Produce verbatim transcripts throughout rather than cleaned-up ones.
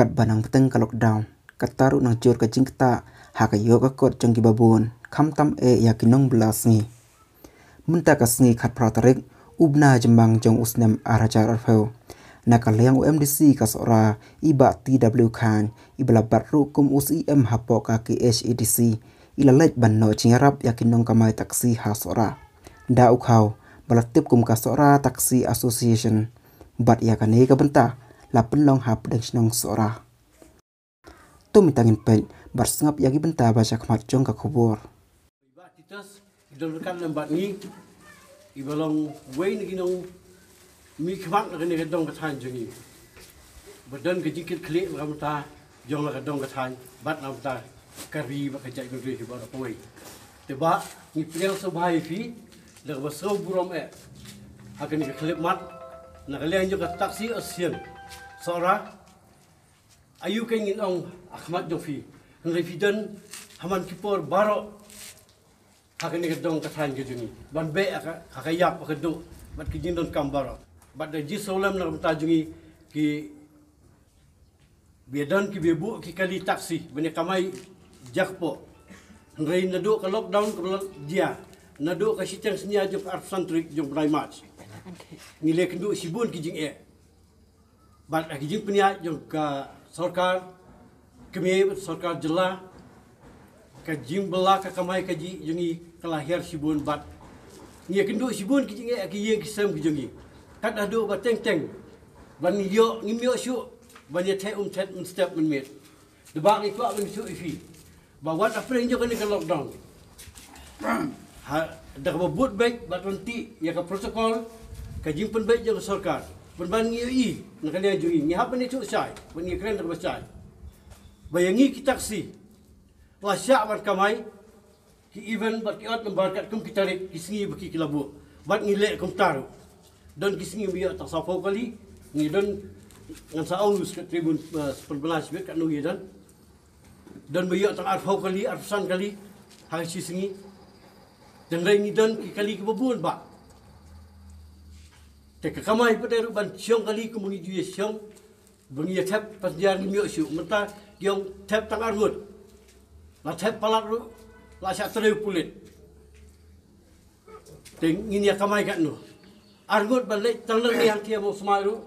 Ba nang bteng ka lockdown, kata ruh nang jur ka jingktah ha ka ïoh ka kot jong ki babun, khamtam eh ïa ki nongbylla sngi. Mynta ka sngi khatphra tarik u bnai Jymmang jong u snem ar hajar arphew, na ka liang u M D C ka Sohra, i Bah T W Chyne, i ba la bat ruh kum u C E M hapoh ka K H A D C, i la leit ban noh jingïarap ïa ki nongkamai taxi ha Sohra da u khaw ba la tip kum ka Sohra Taxi Association. Bad ïa kane ka bynta la pynlong ha pdeng shnong Sohra. To mynta ngin peit bad sngap ïa ki bynta ba sha khmat jong ka khubor. Bah Titus, i don ryngkat lem bad ngi, i ba long wei na ki nongmihkhmat na kane ka dong ka thaiñ jong ngi, ba don ka jingkitkhlieh na ka bynta jong la ka dong ka thaiñ bad na ka bynta ka ri bad ka jaitbynriew hi baroh kawei. Te Bah, ngi pdiang sngewbha ïa phi da kaba sngewburom eh ha kane ka khyllipmat na ka liang jong ka Taxi Association Sohra. Aïu kein ngin ong ha khmat jong phi, hynrei phi don ha man ki por baroh ha kane ka dong ka thaiñ ka jong ngi ban beh ha ka, ha ka ïap ha ka duh bad ki jingdonkam baroh. Bad da jingsngewlem na ka bynta jong ngi, ki ba ïa don kiba ïa buh ki kali taxi ban ïa kamai jakpoh. Hynrei naduh ka lockdown kaba la jia, naduh ka shiteng synñia jong ka arphew san tarik jong u bnai March, ngi la ïakynduh shibun ki jingeh. Bad ha ki jingpynïaid jong ka sorkar kmie bad sorkar jylla, ka jingbylla ka kamai kajih jong ngi ka la hiar shibun bad ngi ïakynduh shibun ki jingeh ha ki ïing ki sem ki jong ngi. Kat haduh ba teng teng ban ïoh, ngim ïoh shuh ban ïa theh um thet mynstep mynmiet. Da Bah, ngi kwah ban ïathuh ïa phi ba wat hapdeng jong kane ka lockdown, ha, da kaba bud beit bad ryntih ïa ka protocol, ka jingpynbeit jong ka sorkar, pynban ngi ïohi na ka liang jong ngi, ngi hap ban ïathuh shai bad ngi kren da kaba shai ba ïa ngi ki taxi la shah ban kamai ki even bad ki odd number katkum ki tarik ki sngi ba ki, ki la buh. Bad ngi leh kumta ruh. Don ki sngi ba ïoh tang sawphew kali, ngi don, ngan sa ong u Secretary bun, eh, pynbna shibit katno ngi don. Don ba ïoh tang arphew kali, arphew san kali ha ka shi sngi. Hynrei ngi don ki kali kiba bun Bah. Te ka kamai pat ruh ban shong kali kumba ngi ju ïa shong, ba ngi ïa thep passenger ngim ïoh shuh. Mynta ki ong thep tang arngut. La thep palat ruh la shah trei u pulit. Te ngin ïa kamai katno? Arngut ban leit tang nangne hangtei ha Mawsmai ruh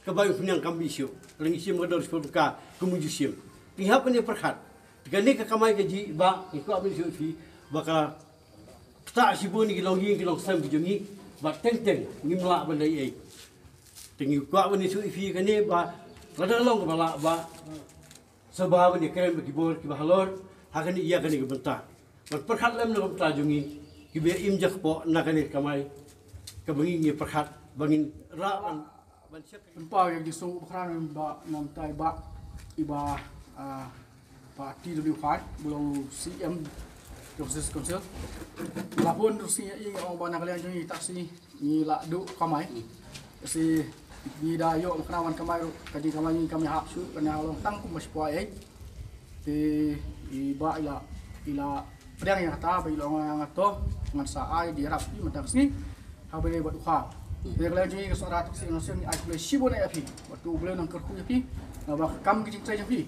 ka bai u pynïang kam bishop. Lada ngi shim ka dor shiphew tyngka kumno ju shim? Te ngi hap ban ïa pyrkhat. Te kane ka kamai kajih Bah, ngi kwah ban ïathuh ïa phi ba ka ktah shibun ïa ki longïing ki longsem ki jong ngi, bad teng teng ngim lah ban leh ei. Te ngi kwah ban ïathuh ïa phi kane ba lada long kaba lah Bah, sngewbha ban ïakren bad ki bor kiba halor ha kane, ïa kane ka bynta. Ban pyrkhat lem na ka bynta jong ngi kiba im jakpoh na kane ka kamai kaba ngi, ngi pyrkhat ba ngin rah ban, ban check. Pynpaw ïa ki jingsngew bakla na Bah, na ka bynta i Bah, i Bah, ah, Bah T W Chyne, ba long u C E M jong City Council. La bun ruh sngi ïa i ong ba na ka liang jong ngi taxi ngi la duh kamai. Shi ngi da ïoh ba kane wan kamai ruh, ka jingkamai ngi kam ïahap shuh, ka nang long tang kumba shiphew ei. Te i Bah i la, i la pdiang ïa kata, ba i la ong ïa nga to ngan sa ai da ïarap ïa i mynta ka sngi ha kaba ïadei bad u khaw. Te ka liang jong ngi ka Sohra Taxi Association ngi ai khublei shibun ïa phi, bad to U Blei un nang kyrkhu ïa phi naba ka kam ka jingtrei jong phi,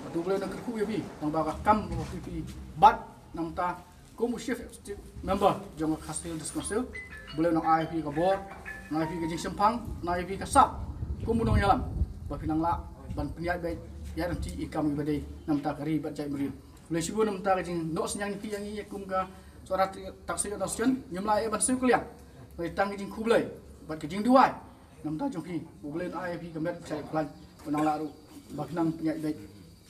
bad to U Blei un nang kyrkhu ïa phi naba ka kam ka jong phi, bad na ka bynta kum u Chief Executive Member jong ka Khasi Hills District Council, U Blei un nang ai ïa phi ka bor, un nang ai ïa phi ka jingshemphang, un nang ai ïa phi ka sap kum u nongïalam ba phin nang lah ban pynïaid beit ïa ka kam kaba dei na ka bynta ka ri bad jaitbynriew. Khublei shibun na ka bynta ka jingnoh synñiang jong phi ïa ngi kum ka Sohra Taxi Association, ngim lah ïa ban siew kylliang, hynrei tang ka jingkhublei bad ka jingduwai na ka bynta jong phi, U Blei un ai ïa phi ka met ka jingpyrshah, un nang lah ruh ba phin nang pynïaid beit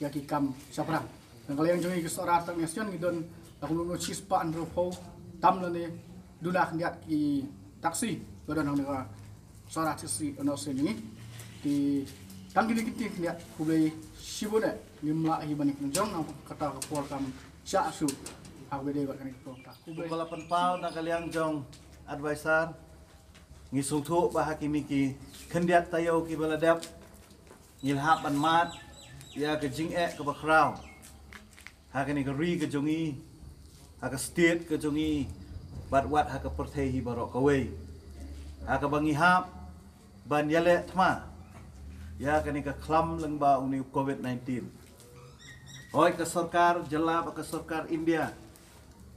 ïa ki kam shaphrang. Na ka liang jong ngi ka Sohra Taxi Association ngi don la kumno shi spah hynriewphew tam lane duna khyndiat ki taxi ba don hangne ha ka Sohra Taxi Association jong ngi. Te tang kine ki ktien khyndiat, khublei shibun eh, ngim lah hi ban ïa kynjong na kata ka por kam shah shuh ha kaba ïadei bad kane ka por. Khublei. Kaba la pynpaw na ka liang jong adviser, ngi sngewthuh ba ha kine ki khyndiat taïew kiba la dep ngi la hap ban mad ïa ka jingeh kaba khraw ha kane ka ri ka jong ngi, ha ka state ka jong ngi, bad wat ha ka pyrthei hi baroh kawei, ha kaba ngi hap ban ïaleh thma ïa kane ka khlam lyngba une u covid nineteen. Hoi ka sorkar jylla bad ka sorkar India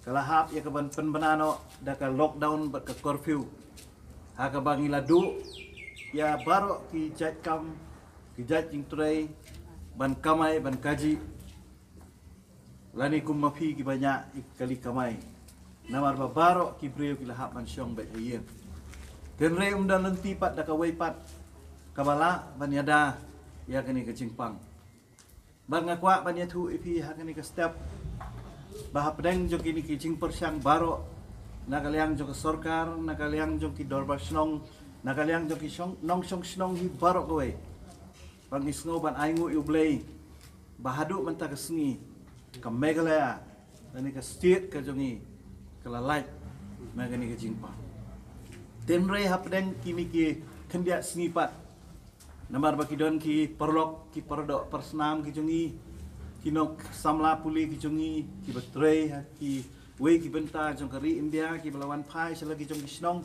ka la hap ïa ka ban pynbna noh da ka lockdown bad ka curfew, ha kaba ngi la duh ïa baroh ki jait kam, ki jait jingtrei ban kamai ban kajih, lane kum ma phi kiba ñiah ïa ki kali kamai. Namar ba baroh ki briew ki la hap ban shong beit ha ïing. Hynrei ym don lynti pat da kawei pat kaba lah ban ïada ïa kane ka jingpang. Bad nga kwah ban ïathuh ïa phi ha kane ka step ba hapdeng jong kine ki jingpyrshang baroh, na ka liang jong ka sorkar, na ka liang jong ki dorbar shnong, na ka liang jong ki shong, nongshong shnong hi baroh kawei, ba ngi sngew ban ainguh ïa U Blei ba haduh mynta ka sngi ka Meghalaya, lane ka state ka jong ngi, ka la lait na kane ka jingpang. Hynrei hapdeng kine ki khyndiat sngi pat, namar ba ki don ki paralok, ki paradoh parasnam ki jong ngi, ki nongsamla pule ki jong ngi, kiba trei ha kiwei ki bynta jong ka ri India, kiba la wan phai sha la ki jong ki shnong,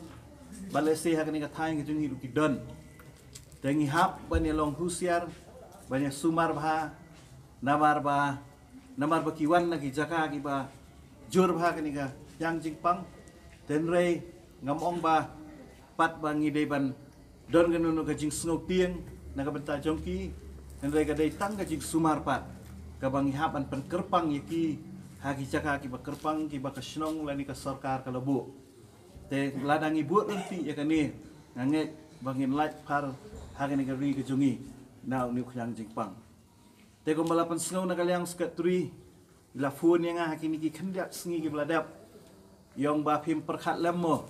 bad lehse ha kane ka thaiñ ka jong ngi ruh ki don. Te ngi hap ban ïa long husiar, ban ïa sumar bha, namar ba, namar ba ki wan na ki jaka kiba jur bha kane ka khñiang jingpang. Hynrei ngam ong ba pat ba ngi dei ban don kano kano ka jingsngew tieng na ka bynta jong ki, hynrei ka dei tang ka jingsumar pat kaba ngi hap ban pynkyrpang ïa ki ha ki jaka kiba kyrpang, kiba ka shnong lane ka sorkar ka la buh. Te lada ngi bud lynti ïa kane, nga ngeit ba ngin lait phar ha kane ka ri ka jong ngi na une u khñiang jingpang. Te kumba la pynsngew na ka liang secretary, i la phone ïa nga ha kine ki khyndiat sngi kiba la dep, i ong ba phim pyrkhat lem mo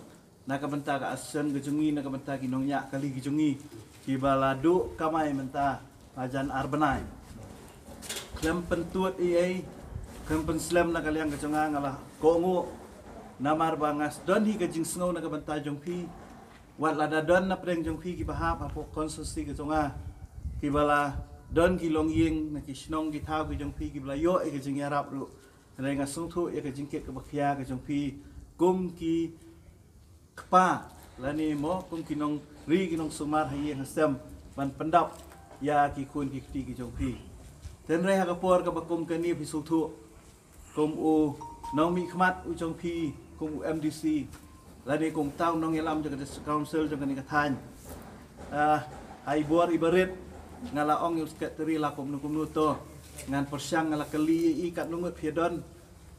na ka bynta ka association ka jong ngi, na ka bynta ki nongñiah kali ki jong ngi kiba la duh kamai mynta hajan ar bnai. Khlem pyntud ei ei, khlem pynslem na ka liang ka jong nga, nga la kohnguh, namar ba nga don hi ka jingsngew na ka bynta jong phi. Wat lada don na pdeng jong phi kiba hap hapoh constituency ka jong nga, kiba la don ki longïing na ki shnong ki thaw ki jong phi kiba la ïoh ïa ka jingïarap ruh, hynrei nga sngewthuh ïa ka jingkit kaba khia ka jong phi kum ki kpa lane mo kum ki nongri ki nongsumar ha ïing ha sem ban pyndap ïa ki khun ki kti ki jong phi. Hynrei ha ka por kaba kum kane phi sngewthuh, kum u nongmihkhmat u jong phi, kum u M D C, lane kum u nongïalam jong ka District Council jong kane ka thaiñ. Ah, ha i bor iba rit, nga la ong ïa u secretary la kumno kumno to, ngan pyrshang, nga la kylli ïa i katno ngut phi don,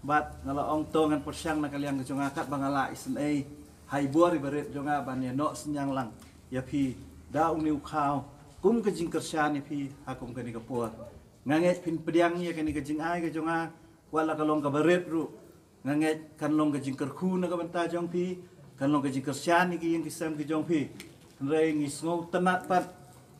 bad nga la ong to ngan pyrshang na ka liang ka jong nga katba nga lah isynei ha i bor iba rit jong nga ban ïa noh synñiang lang ïa phi da une u khaw kum ka jingkyrshan ïa phi ha kum kane ka por. Nga ngeit phin pdiang ïa kane ka jingai ka jong nga, wat la ka long kaba rit ruh, nga ngeit kan long ka jingkyrkhu na ka bynta jong phi, kan long ka jingkyrshan ïa ki ïing ki sem ki jong phi. Hynrei ngi sngewtynnat pat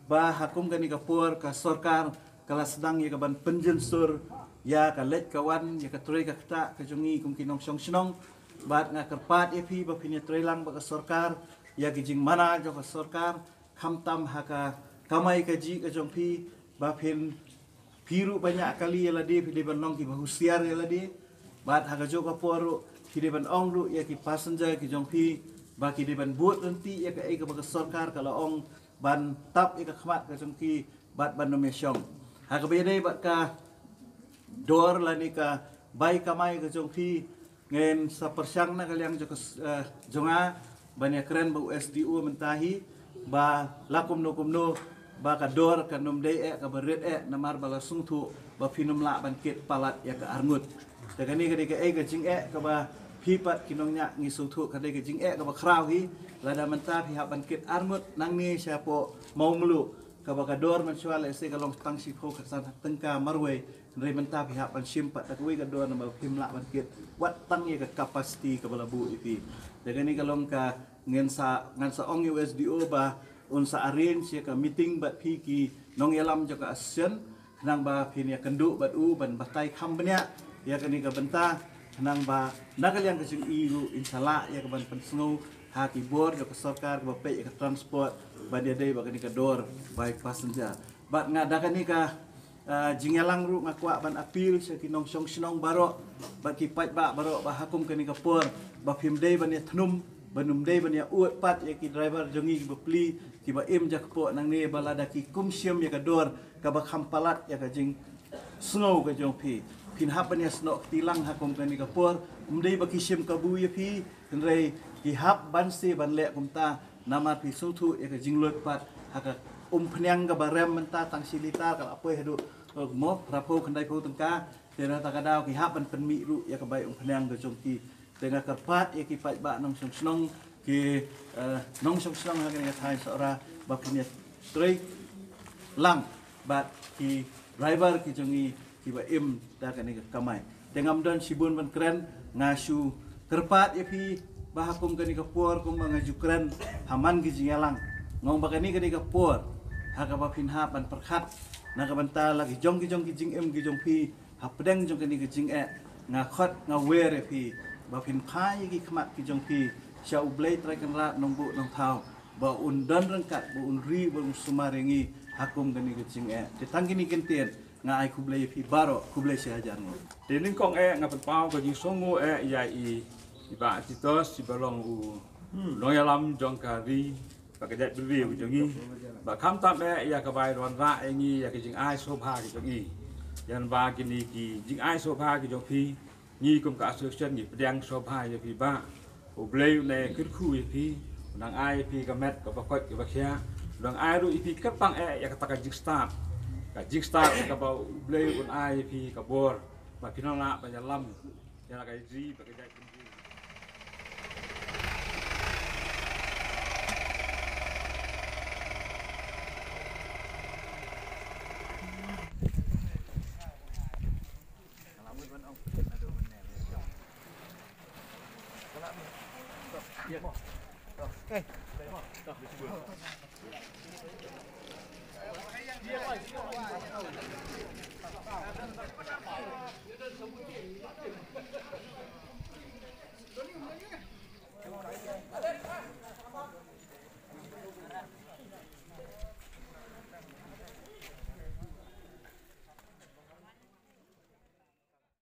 ba ha kum kane ka por ka sorkar ka la sdang ïa ka ban pynjynsur ïa ka leit ka wan, ïa ka trei ka ktah ka jong ngi kum ki nongshong shnong. Bad nga kyrpad ïa phi ba phin ïa trei lang bad ka sorkar ïa ki jingmana jong ka sorkar, khamtam ha ka kamai kajih ka jong phi, ba phin, phi ruh ba ñiah kali ïa lade phi dei ban long kiba husiar ïa lade. Bad ha kajuh ka por ruh phi dei ban ong ruh ïa ki passenger ki jong phi ba ki dei ban bud lynti ïa kaei kaba ka sorkar ka la ong, ban tap ïa ka khmat ka jong ki bad ban ym ïa shong. Ha kaba ïadei bad ka dor lane ka bai kamai ka jong phi, ngin sa pyrshang na ka liang jong ka s-, eh, jong nga ban ïa kren bad u S D O mynta hi, ba la kumno kumno ba ka dor kan ym dei eh kaba rit eh, namar ba la sngewthuh ba phin ym lah ban kit palat ïa ka arngut. Te kane ka dei kaei ka jingeh kaba phi pat ki nongñiah ngi sngewthuh ka dei ka jingeh kaba khraw hi. Lada mynta phi hap ban kit arngut nangne shapoh Mawmluh, kaba ka dor mynshuwa lehse ka long tang shiphew khatsan tyngka marwei, hynrei mynta phi hap ban shim pat da kawei ka dor namar phim lah ban kit wat tang ïa ka capacity kaba la buh ïa phi. Te kane ka long ka, ngan sa, ngan sa ong ïa u S D O ba un sa arrange ïa ka meeting bad phi ki nongïalam jong ka association, khnang ba phin ïa kynduh bad u ban batai kham bniah ïa kane ka bynta, khnang ba na ka liang ka jong i ruh in sa lah ïa ka ban pynsngew ha ki bor jong ka sorkar kaba peit ïa ka transport ban ïadei bad kane ka dor bai passenger. Bad nga da kane ka, ah, jingïalang ruh nga kwah ban appeal sha ki nongshong shnong baroh bad ki paidbah baroh ba ha kum kane ka por ba phim dei ban ïa thnum Ban ym dei ban ïa ud pat ïa ki driver jong ngi kiba pli, kiba im jakpoh nangne ba lada ki kum shim ïa ka dor kaba kham palat ïa ka jingsngew ka jong phi. Phin hap ban ïa snoh kti lang ha kum kane ka por, ym dei ba ki shim kabu ïa phi, hynrei ki hap ban sdang ban leh kumta, namar phi sngewthuh ïa ka jingluid pat ha ka umphniang kaba rem mynta tang shi litar ka la poi haduh, eh, mo, phra phew khyndai phew tyngka, te na kata ka daw ki hap ban pynmih ruh ïa ka bai umphniang ka jong ki. Te nga kyrpad ïa ki paidbah nongshong shnong, ki, eh, nongshong shnong ha kane ka thaiñ Sohra ba phin ïa trei lang bad ki driver ki jong ngi kiba im da kane ka kamai. Te ngam don shibun ban kren, nga shu kyrpad ïa phi ba ha kum kane ka por kumba nga ju kren ha man ki jingïalang. Nga ong ba kane, kane ka por ha kaba phin hap ban pyrkhat na ka bynta la ki jong ki jong ki jingim ki jong phi, hapdeng jong kane ka jingeh, nga khot nga wer ïa phi ba phin phai ïa ki khmat ki jong phi sha U Blei Trai Kynrad Nongbuh Nongthaw, ba un don ryngkat, ba un ri, ba un sumar ïa ngi ha kum kane ka jingeh. Te tang kine ki ktien, nga ai khublei ïa phi baroh, khublei shihajar nguh. Te nyngkong eh nga pynpaw ka jingsngewnguh eh ïa i, i Bah Titos, iba long u nongïalam jong ka ri bad ka jaitbynriew jong ngi. Bad khamtam eh ïa ka bai wanrah ïa ngi ïa ka jingai sngewbha ka jong ngi. Ïa ba kine ki jingai sngewbha ka jong phi, ngi kum ka association ngi pdiang sngewbha ïa phi Bah. U Blei un nang kyrkhu ïa phi, un nang ai ïa phi ka met kaba koit kaba khiah, un nang ai ruh ïa phi kyrpang eh ïa kata ka jingstad. Ka jingstad kaba U Blei un ai ïa phi ka bor ba phin nang lah ban ïalam ïa la ka ri bad ka jaitbynriew.